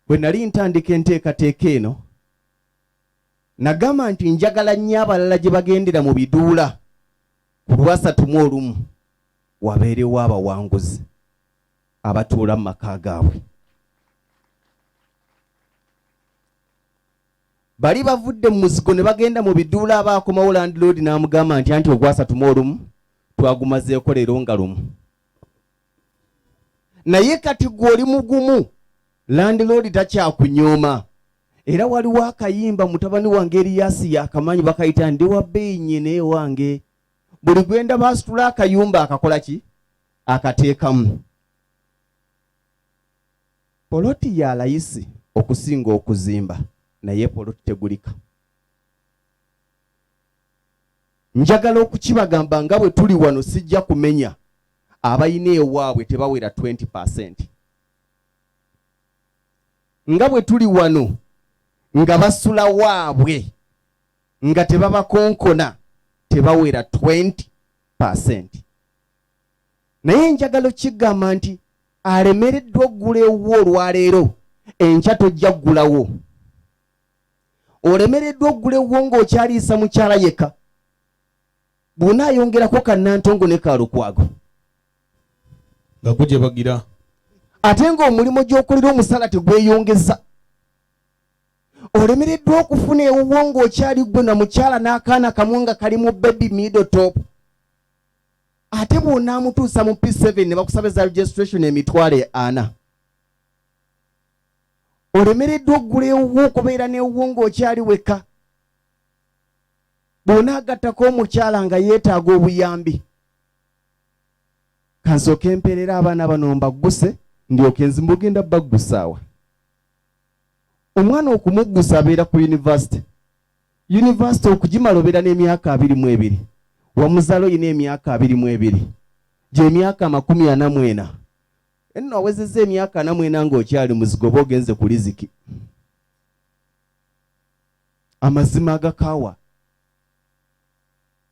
Bwe nali ntandika enteekateeka eno, nagamba nti njagala nnyo abalala gye bagendera mu biduula ku lwasatu mu olumu wabeerewo abawanguzi abatuula mu maka gaabwe. Bali bavudde mu muzigo ne bagenda mu biduula, aba akomawo landlord n'amugamba nti anti ogwasatu mu olumu twagumazeeko leero nga lumu, naye kati gwe oli mugumu, landlord takyakunyooma. Era waliwo akayimba mutabani wange Eriyasi yakamanyi, bakayita "Ndi wa bbeeyi nyina ewange". Buli gwenda basitula akayumba akakola ki, akateekamu poloti ya layisi okusinga okuzimba, naye poloti tegulika. Njagala okukibagamba nga bwe tuli wano, sijja kumenya, abalina ewaabwe tebawera 20. Nga bwe tuli wano nga basula waabwe nga tebabakonkona, tebawera 20. Naye njagala okigamba nti alemereddwa oggula ewuwo olwaleero, enkya tojja ggulawo. Olemereddwa oggula ewuwo ng'okyaliisa mukyala yekka, bw'onaayongerako kannantongo ne Kalukwago nga gujebagira. Ate ng'omulimu gy'okolera omusala tegweyongeza. Olemereddwa okufuna ewuwo ng'okyali ggwe na mukyala n'akaana kamu nga kali mu baby middle top, ate bw'onaamutuusa mu P7 ne bakusaba eza registration 400,000. Olemereddwa oggula ewuwo, okubeera n'ewuwo ng'okyali wekka, bw'onaagattako omukyala nga yeetaaga obuyambi. Kansooke empeerera abaana bano mbagguse, ndyoke nzimba. Ogenda baggusaawa omwana okumuggusa abeera ku university. University okugimala obeera n'emyaka 22. Wamuzaala oyina emyaka 22, gyemyaka 44. Enno awezezza emyaka 44 ng'okyali muzigo, oba ogenze ku riziki. Amazima agakaawa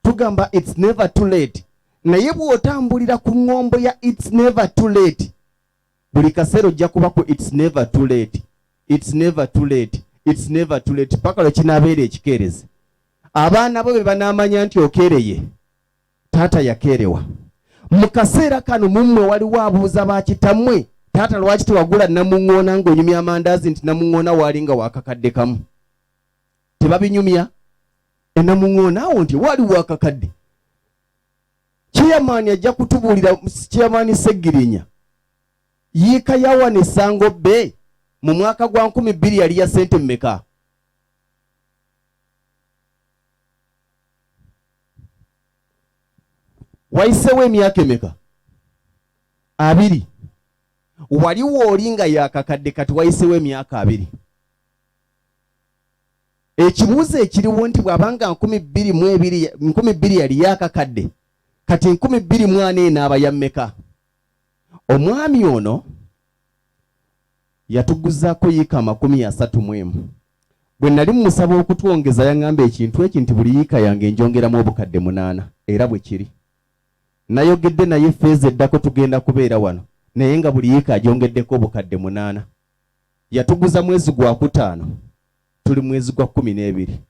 tugamba, "It's never too late." Naye bw'otambulira ku ŋŋombo ya "It's never too late", buli kaseera ojja kuba ku "It's never too late, it's never too late, it's never too late", paka lwe kinaabeera ekikeerezi. Abaana bo be banaamanya nti okeereye, taata yakeerewa. Mu kaseera kano mummwe waliwo abuuza bakitammwe, "Taata, lwaki tewagula namuŋŋoona ng'onyumya amandaazi?" Nti namuŋŋoona waali nga wakakadde kamu. Tebabinyumya enamuŋŋoona awo nti waali wakakadde. Chairman ajja kutubuulira, Chairman Segirinya, yiika yawana essango bbe mu mwaka gwa 2000 yali ya sente mmeka? Wayiseewo emyaka emeka? 20. Waliwo oli nga yakakadde, kati wayiseewo emyaka 20. Ekibuuzo ekiriwo nti bw'abanga 2002, 2000 yali yakakadde, kati 2004 enaaba ya mmeka? Omwami ono yatuguzaako yiika 31. Bwe nali mumusaba okutwongeza, yaŋŋamba ekintu eki nti buli yiika yange njongeramu 8,000, era bwe kiri. Nayogedde naye, phase eddako tugenda kubeera wano, naye nga buli yiika agyongeddeko 8,000. Yatuguza mwezi gwa kutaano, tuli mwezi gwa 12.